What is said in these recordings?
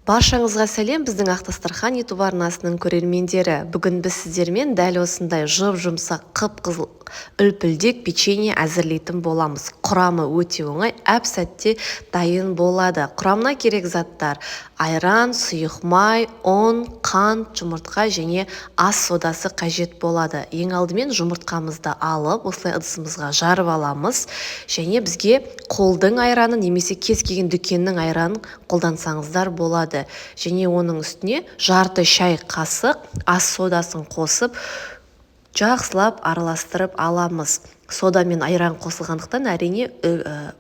Баршаңызға сәлем, біздің Ақ дастархан YouTube арнасының көрермендері. Бүгін біз сіздермен дәл осындай жұп-жұмсақ, қып-қызыл үлпілдек печенье әзірлейтін боламыз. Құрамы өте оңай, әп-сәтте дайын болады. Құрамына керек заттар: айран, сұйық май, ұн, қант, жұмыртқа және ас содасы қажет болады. Ең алдымен жұмыртқамызды алып, осылай ыдысымызға жарып аламыз. Және бізге қолдың айраны немесе кез келген дүкеннің айранын қолдансаңыздар болады. Және оның үстіне жарты шай қасық ас содасын қосып, жақсылап араластырып аламыз. Сода мен айран қосылғандықтан әрине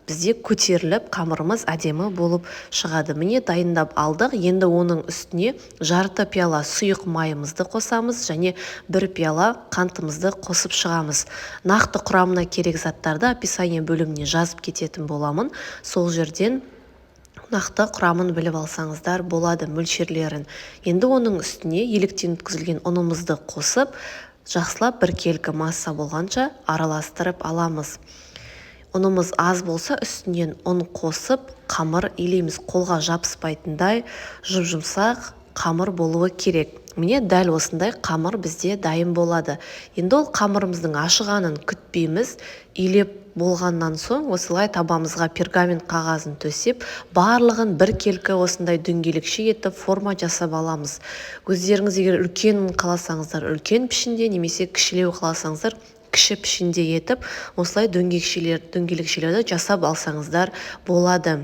бізде көтеріліп қамырымыз әдемі болып шығады. Міне, дайындап алдық. Енді оның үстіне жарты пиала сұйық майымызды қосамыз және бір пиала қантымызды қосып шығамыз. Нақты құрамына керек заттарды описание бөліміне жазып кететін боламын. Сол жерден нақты құрамын біліп алсаңыздар болады, мөлшерлерін. Енді оның үстіне електен өткізілген ұнымызды қосып, жақсылап біркелкі масса болғанша араластырып аламыз. Ұнымыз аз болса, үстінен ұн қосып, қамыр илейміз. Қолға жабыспайтындай жұп-жұмсақ қамыр болуы керек. Міне, дәл осындай қамыр бізде дайын болады. Енді ол қамырымыздың ашығанын күтпейміз. Илеп болғаннан соң осылай табамызға пергамент қағазын төсеп, барлығын біркелкі осындай дөңгелекше етіп форма жасап аламыз. Өздеріңіз егер үлкен қаласаңыздар үлкен пішінде, немесе кішілеу қаласаңыздар кіші пішінде етіп, осылай дөңгелекшелерді жасап алсаңыздар болады.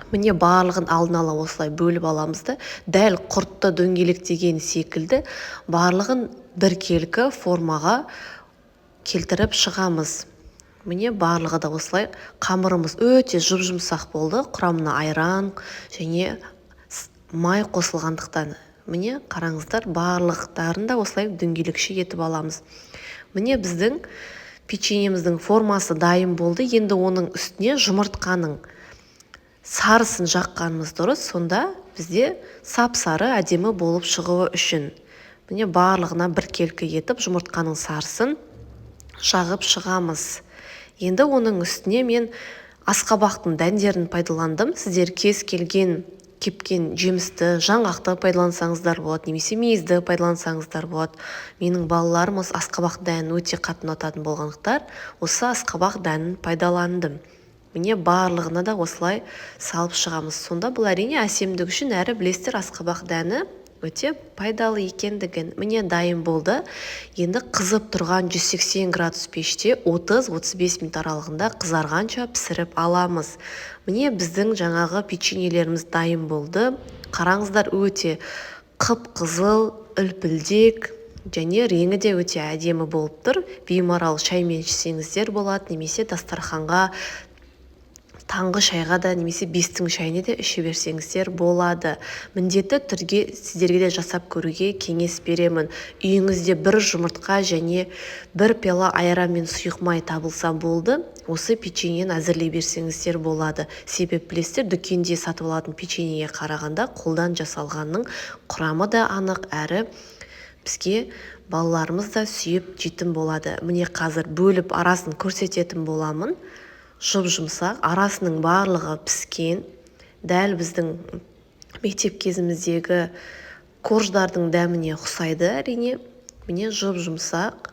Міне, барлығын алдын ала осылай бөліп аламыз да, дәл құртты дөңгелектеген секілді барлығын біркелкі формаға келтіріп шығамыз. Міне, барлығы да осылай қамырымыз өте жұп-жұмсақ болды, құрамына айран және май қосылғандықтан. Міне, қараңыздар, барлықтарын да осылай дөңгелекше етіп аламыз. Міне, біздің печеньеміздің формасы дайын болды. Енді оның үстіне жұмыртқаның сарысын жаққанымыз дұрыс, сонда бізде сап-сары әдемі болып шығуы үшін. Міне, барлығына біркелкі етіп жұмыртқаның сарысын жағып шығамыз. Енді оның үстіне мен асқабақтың дәндерін пайдаландым. Сіздер кез келген кепкен жемісті, жаңғақты пайдалансаңыздар болады, немесе мейізді пайдалансаңыздар болады. Менің балаларым осы асқабақ дәнін өте қатты ұнататын болғандықтан, осы асқабақ дәнін пайдаландым. Міне, барлығына да осылай салып шығамыз. Сонда бұл әрине әсемдік үшін, әрі білесіздер асқабақ дәні өте пайдалы екендігін. Міне, дайын болды. Енді қызып тұрған 180 градус пеште 30-35 минут аралығында қызарғанша пісіріп аламыз. Міне, біздің жаңағы печеньелеріміз дайын болды. Қараңыздар, өте қып-қызыл, үлпілдек және реңі де өте әдемі болып тұр. Беймарал шаймен ішсеңіздер болады, немесе дастарханға таңғы шайға да, немесе бестің шайына да іше берсеңіздер болады. Міндетті түрде сіздерге де жасап көруге кеңес беремін. Үйіңізде бір жұмыртқа және бір пиала айран мен сұйық май табылса болды, осы печеньені әзірлей берсеңіздер болады. Себеп білесіздер, дүкенде сатып алатын печеньеге қарағанда қолдан жасалғанның құрамы да анық, әрі бізге балаларымыз да сүйіп жейтін болады. Міне, қазір бөліп арасын көрсететін боламын. Жұп-жұмсақ, арасының барлығы піскен. Дәл біздің мектеп кезіміздегі корждардың дәміне ұқсайды әрине. Міне, жұп-жұмсақ.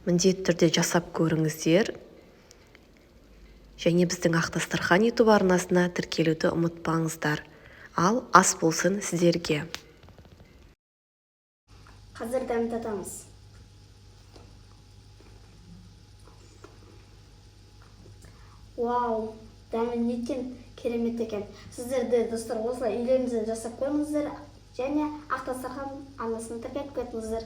Міндетті түрде жасап көріңіздер. Және біздің Ақ дастархан YouTube арнасына тіркелуді ұмытпаңыздар. Ал ас болсын сіздерге. Қазір дәм татамыз. Вау, дәмі неткен керемет екен. Сіздер де, достар, осылай үйлеріңізде жасап көріңіздер және Ақ дастархан арнасына тіркеліп кетіңіздер.